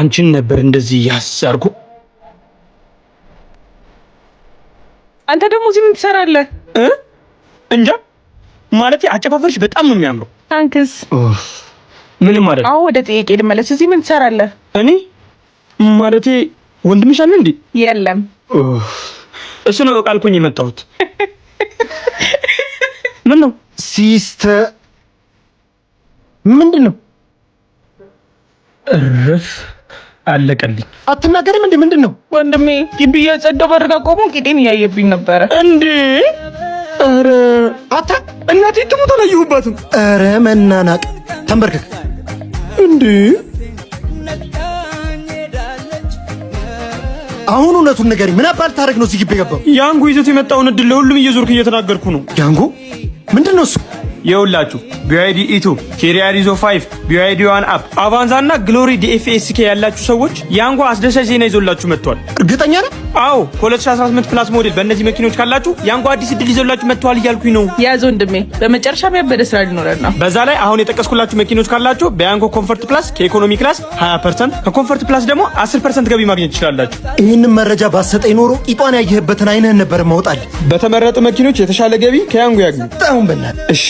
አንቺን ነበር እንደዚህ ያሳርኩ። አንተ ደግሞ እዚህ ምን ትሰራለህ? እንጃ፣ ማለት አጨፋፈርሽ በጣም ነው የሚያምረው። Thanks። ምንም ማለት። አሁን ወደ ጥያቄ ልመለስ። እዚህ ምን ትሰራለህ? እኔ ማለቴ ወንድምሽ አለ እንዴ? የለም። እሱ ነው ቃልኩኝ የመጣሁት። ምን ነው? Sister፣ ምንድን ነው? እርፍ፣ አለቀልኝ። አትናገርም እንዴ? ምንድን ነው? ወንድሜ ግቢ እያጸዳሁ በር ጋር ቆሞ ቂጤን እያየብኝ ነበረ። እንዴ! ኧረ አታ እናቴ ትሙት አላየሁባትም። ኧረ መናናቅ! ተንበርከክ። እንዴ! አሁን እውነቱን ንገሪኝ። ምን አባል ታደርግ ነው እዚህ ግቢ የገባው? ያንጎ ይዞት የመጣውን እድል ለሁሉም እየዞርኩ እየተናገርኩ ነው። ያንጎ ምንድን ነው እሱ? የውላችሁ BYD E2፣ Chery Arrizo 5፣ BYD Yuan Up፣ አቫንዛ እና Glory DFSK ያላችሁ ሰዎች ያንጎ አስደሳች ዜና ይዞላችሁ መጥቷል። እርግጠኛ ነህ? አዎ፣ ከ2018 plus ሞዴል በእነዚህ መኪኖች ካላችሁ ያንጎ አዲስ እድል ይዞላችሁ መጥቷል እያልኩኝ ነው። ያዝ ወንድሜ፣ በመጨረሻም ያበደ ስራ ሊኖረን ነው። በዛ ላይ አሁን የጠቀስኩላችሁ መኪኖች ካላችሁ በያንጎ Comfort Plus ከ economy class 20%፣ ከ Comfort Plus ደግሞ 10% ገቢ ማግኘት ትችላላችሁ። ይህንን መረጃ ባሰጠኝ ኖሮ ቂጧን ያየህበትን አይንህን ነበር ማውጣል። በተመረጡ መኪኖች የተሻለ ገቢ ከያንጎ ያግኙ። አሁን በእናትህ። እሺ።